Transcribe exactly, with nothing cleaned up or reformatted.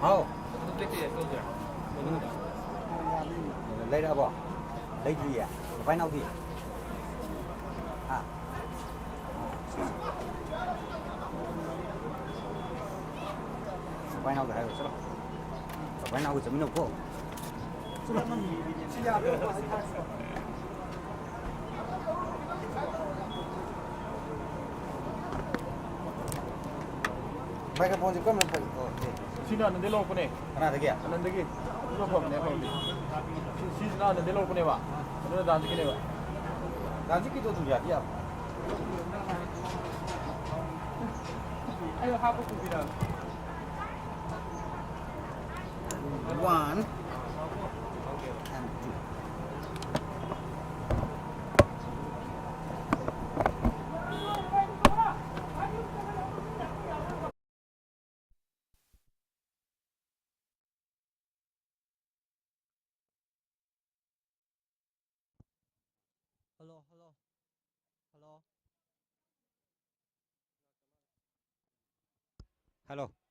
ꯍꯥꯎ꯫ ꯂꯩꯔꯛꯑꯕꯣ? ꯂꯩꯗ꯭ꯔꯤꯌꯦ꯫ ꯄꯥꯏꯅꯥꯎꯗꯤ? ꯍꯥ? ꯄꯥꯏꯅꯥꯎꯗ ꯍꯥꯏꯔꯣ, ꯆꯠꯂꯣ꯫ ꯄꯥꯏꯅꯥꯎꯒ ꯆꯠꯃꯤꯟꯅꯧꯀꯣ꯫ ꯆꯠꯂꯣ꯫ ꯃꯥꯏꯀ꯭ꯔꯣꯐꯣꯟꯁꯦ ꯀꯔꯝꯕ ꯐꯒꯦ? ꯑꯣ, ꯑꯣꯀꯦ꯫ ꯁꯤꯅ ꯑꯅꯟꯗꯩ ꯂꯧꯔꯛꯄꯅꯦ꯫ ꯀꯅꯥꯗꯒꯤ? ꯑꯅꯟꯗꯒꯤ꯫ ꯑꯗꯨꯅ ꯐꯕꯅꯦ, ꯑꯐꯕꯗꯤ꯫ ꯁꯤ-, ꯁꯤꯁꯤꯅ ꯑꯅꯟꯗꯩ ꯂꯧꯔꯛꯄꯅꯦꯕ꯫ ꯑꯗꯨꯅ ꯗꯥꯟꯁꯤꯒꯤꯅꯦꯕ꯫ ꯗꯥꯟꯁꯤꯒꯤꯗꯣ ꯑꯗꯨꯝ ꯌꯥꯗꯤ ꯌꯥꯕ꯫ ꯑꯩ ꯍꯥꯞꯄ ꯄꯨꯕꯤꯔꯛꯑꯒꯦ꯫ One and two. Hello, hello, hello. Hello.